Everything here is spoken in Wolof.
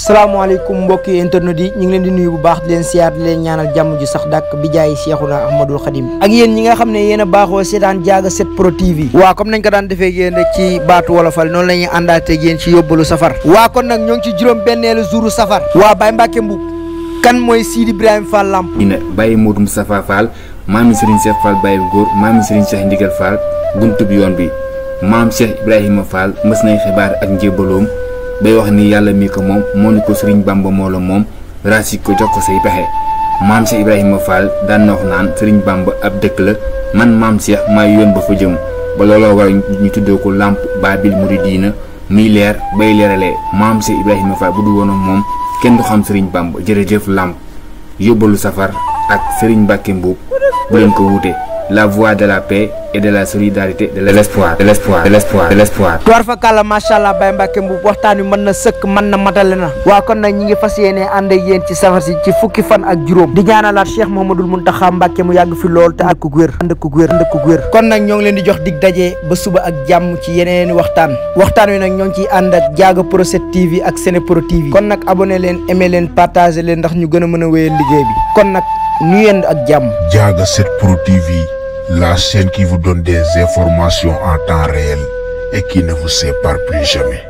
salaamaaleykum mbokki internet yi ñu ngi leen di nuyu bu baax di leen siyaar di leen ñaanal jàmm ju sax dàkk bi jaay Cheikhuna Ahmadul Khadim ak yéen ñi nga xam ne yéen a baaxoo seetaan Diaga 7 Pro TV waa comme nañ ko daan defee yéen rek ci baatu wolofal noonu la ñuy àndaatee yéen ci yóbbalu safar waa kon nag ñoo ngi ci juróom benneelu jouru safar waa Baye Mbacke Mboup kan mooy Sidi Ibrahima Fall Lamp ñu ne Baye Modou Moustapha Fall maami Serigne Cheikh Fall Baye góor maami Serigne Cheikh Ndigal Fall buntub yoon bi maam Cheikh Ibrahima Fall mës nañ xibaar ak njébaloom bay wax ni yàlla mi ko moom moo ni ko Serigne Bamba moo la moom raasi ko jox ko say pexe maam Cheikh Ibrahima Fall daan na wax naan Serigne Bamba ab dëkk la man maam Cheikh maay yoon ba fa jëm ba looloo war ñu tuddee ko Lamp Babil Mouridina muy leer bay leeralee maam Cheikh Ibrahima Fall bu du woon ak moom kenn du xam Serigne Bamba jërëjëf Lamp yóbbalu safar ak Serigne Mbacke Mboup bu leen ko wuute la voie de la paix et de la solidarité de l'espoir tuwar fa kàlla macha allah Baye Mbacke Mboup waxtaan wi mën na sëkk mën na matale na waa kon nag ñi ngi fas yéene ànd ak yéen ci safar si ci fukki fan ak juróom di ñaanalaat Cheikh Mouhamadoul Mountakha Mbacke mu yàgg fi lool te ak ku wér ànd ku wér kon nag ñoo ngi leen di jox dig daje ba suba ak jàmm ci yeneeni waxtaan wi nag ñoo ngi ciy ànd ak Diaga Pro 7 TV ak Sene Pro TV kon nag abonné leen aimé leen partagé leen ndax ñu gën a mën a wéyal liggéey bi kon nag ñu yend ak jàmm. Diaga 7 Pro TV, la chaîne qui vous donne des informations en temps réel et qui ne vous sépare plus jamais.